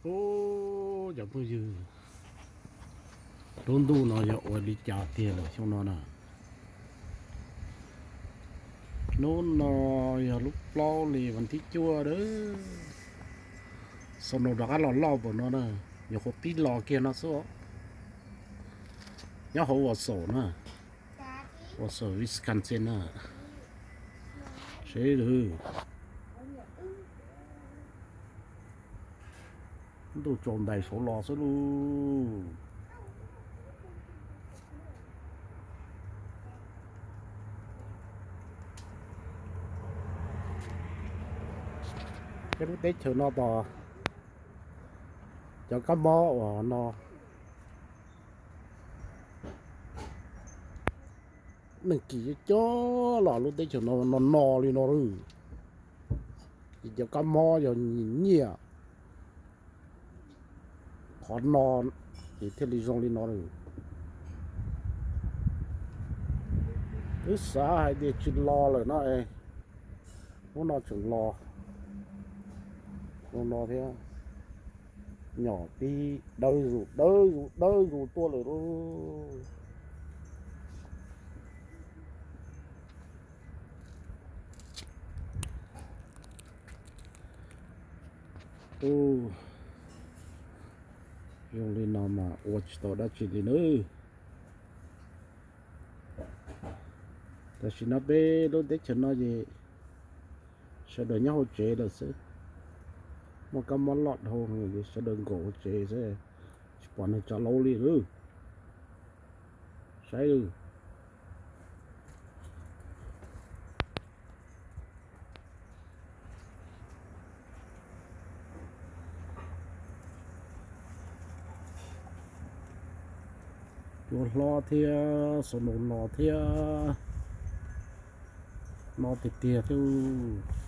Ub, cov phooj ywg, lub ntuj no yog ua li cas tiag lawm xyoo no na? Hnub no yog lub plaub hli vas thib cuaj a. Snow rov qab los loj npaum no na, nyuam qhuav pib los kiag no xwb. Nyob hauv Wausau na, Wausau, Wisconsin na. Seb lawm, ntuj tsaus ntais saud los xwb lauj. Peb lub teb chaws no tos cov kab mob uas no, neeg kis coob coob los lub teb chaws no no no li no lawm. Ces cov kab mob yog nyiam nyiam qhov no, ces thiaj li zoo li no lawm. Twb xav hais tias tsis los lawm no es, hnub no tseem los zoo no thiab. Nyom tib dawb zus dawb zus dawb zus tuaj lawm lauj. Ub, zoo li no mas ua tsis tau dab tsi li nawb. Tam sim no peb lub teb chaws no ces sawv daws nyob hauv tsev lawm xwb. Muaj kab mob loj dhau ces sawv daws nkaum hauv tsev xwb, tsis pom neeg tsa laub li lawm. Saib, cua hlob thiab, snow los thiab, no tiag tiag thiab.